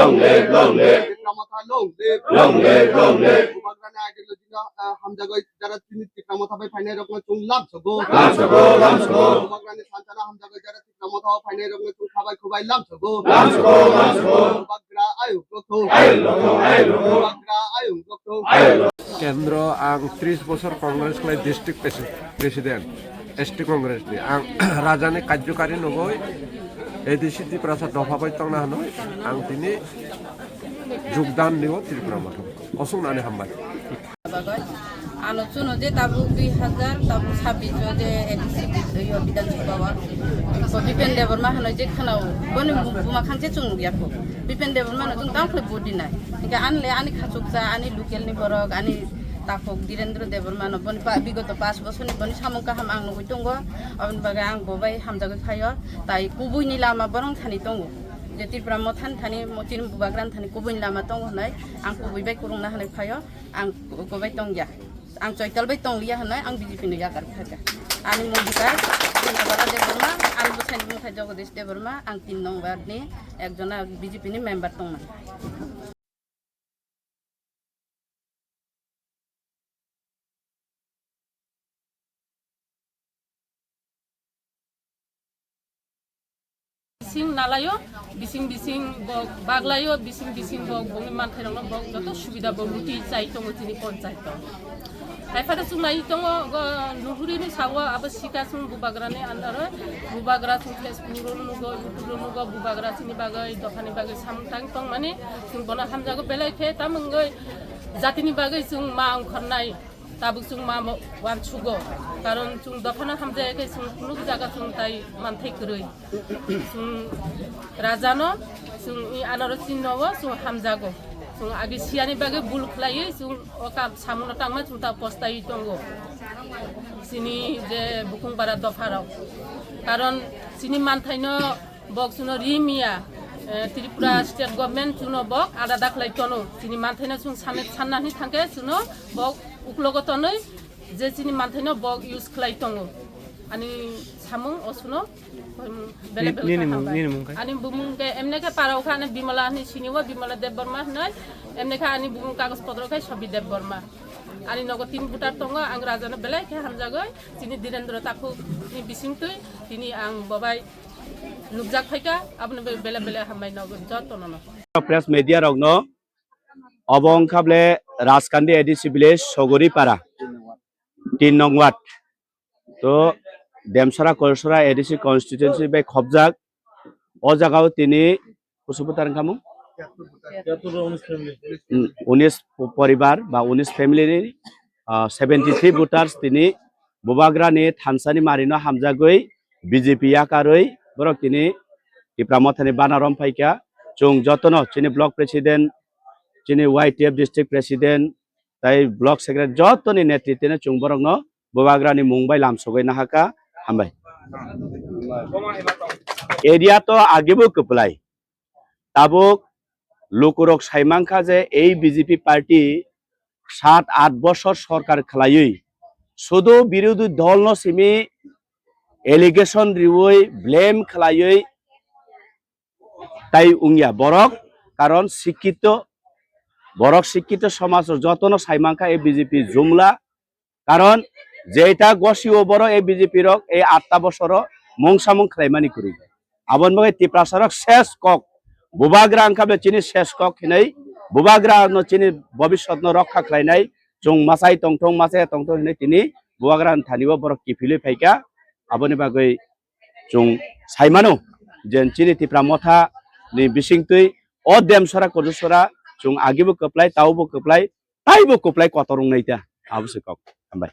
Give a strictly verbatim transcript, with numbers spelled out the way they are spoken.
Long live, long live. Tipra Motha long live. Long live, long live. Bubagrani ideology no, ah, hamjagwi jara chini Tipra Motha bai phainai rokno chwng lamsogo. Lamsogo, lamsogo. Bubagrani sansano hamjagwi jara Tipra Motha o phainai rokno chwng khabai khubai lamsogo. Lamsogo, lamsogo. Bubagra ayuk rokthung. Ayuk rokthung, ayuk rokthung. Bubagra ayuk rokthung. Ayuk rokthung. Kendro ang tris bosor Congress khlai district presi-, president, S T Congress ni. Ang rajani karjokari nugwi A D C Tiprasa dopha bai tongna hwnwi ang tini jogdan nigo Tripura Motha. Oswk nani hambai. Bagwi. Ano chuno je tabuk dui hazar tabuk sabbish o je A D C yo Bidhan Sabha o. Ko Bipen Debbarma hwnwi je khwnao. Boni buma khang je chwng nukya kho. Bipen Debbarma no chwng tang khlai vote dinai. Hingke anle ani khachuksa, ani local ni borok, ani takhuk Dhirendra Debbarma no boni pa-, bigoto pash bosor ni boni samung kaham ang nugwi tongo. Aboni bagwi ang bo bai hamjagwi phaio. Tai kubui ni lama borong thani tongo. Je Tripura Motha ni thani mo-, chini Bubagra ni thani kubui ni lama tongo hwnwi ang kubui bai kwrwngna hwnwi phaio. Ang ko-, kobai tongya. Ang choital bai tongliya hwnwi ang B J P no yakar khaikha. Ani mung hikai Debbarma Debbarma, ani bwsai ni mung khe Jagadish Debbarma, ang tin nong ward ni ekjona B J P ni member tongmani. Bising nalaio, bising bising bok baglaio, bising bising bok bongni manthai rokno bok joto subida bo luti chai tongo chini ponchayat o. Hai phano chwng nai tongo go nuhuri ni sago abo sika chwng Bubagra ni under o, Bubagra chwng Facebook ro nugo, YouTube ro nugo, Bubagra chini bagwi dopha ni bagwi samung tang tong mani chwng bono hamjago belai khe tamungwi jati ni bagwi chwng ma ongkhornai. Tabuk chwng ma mo-, uansugo, karon chwng dophano hamjaya khe chwng kunuk jaga chwng tai manthai kwrwi. Chwng rajano, chwng i anaro chinno-o chwng hamjago. Chwng agi siyani bagwi bul khlaiwi chwng o kam samuno tangma chwng ta postaiwi tongo. Chini je Bukhung bara dopharok. Karon chini manthaino bok chwngno ri miya, eh, Tripura state government chwngno bok alada khlai tono. Chini manthaino chwng sanne, sanna hwnwi thangkhe chwngno bok uklogo tonwi je chini manthaino bok use khlai tongo. Ani samung osuno, bele Ni-, bele nini khe mung, hambai. Nini mung khe? Ani bumung khe emne khe parao kha ani Bimala hwnwi sini o, Bimala Debbarma hwnwi, emne khe ani bumung kagoj potro khe Sobi Debbarma. Ani nogo tin voter tongo, ang rajano belai khe hamjagwi, chini Dhirendra Takhuk ni bisingtwi, tini ang bobai nukjak phaikha, aboni bagwi belai belai hambai nogo jotono no. Press media rokno, obo wngkha ble Rajkandi A D C village Sogoripara, tin nong ward. To Demsara Korsora A D C constituency bai khobjak. O jagao tini kusu butar wngkha mung? Mm, unis poribar ba unis family ni, ah, seventy three voters tini Bubagra ni thansa ni mari no hamjagwi B J P yakarwi borok tini Tipra Motha ni bana rom phaikha. Chwng jotono chini block president, chini Y T F district president, tai block secretary jotoni netritwno chwng borokno Bubagrani mung bai lamsogwi nahakha. Hambai. Area to agebo kwplai. Tabuk lukurok saimankha je ei B J P party sat at bosor sorkar khwlaiwi sudu birodhi dolno simi allegation riwi blame khwlaiwi tai wngya borok, karon sikkito, borok sikkito somaj o jotono saimankha ei B J P jumla, karon jeita gosio borok ei B J P rok ei atta bosoro mungsamung khlaimani kwrwi. Aboni bagwi Tiprasa rok ses kok, Bubagra wngkha ble chini ses kok hinwi, Bubagra no chini bobiswt no rokha khlainai, chwng machai tongthong, machai tongthong hinwi tini Bubagra ni thani o borok kiphilwi phaikha. Aboni bagwi chwng saimano je chini Tipra Motha ni bisingtwi o Demsora Kordusora chwng agibo kwplai, taobo kwplai, taibo kwplai kotor wngnai ta. Abo se kok. Hambai.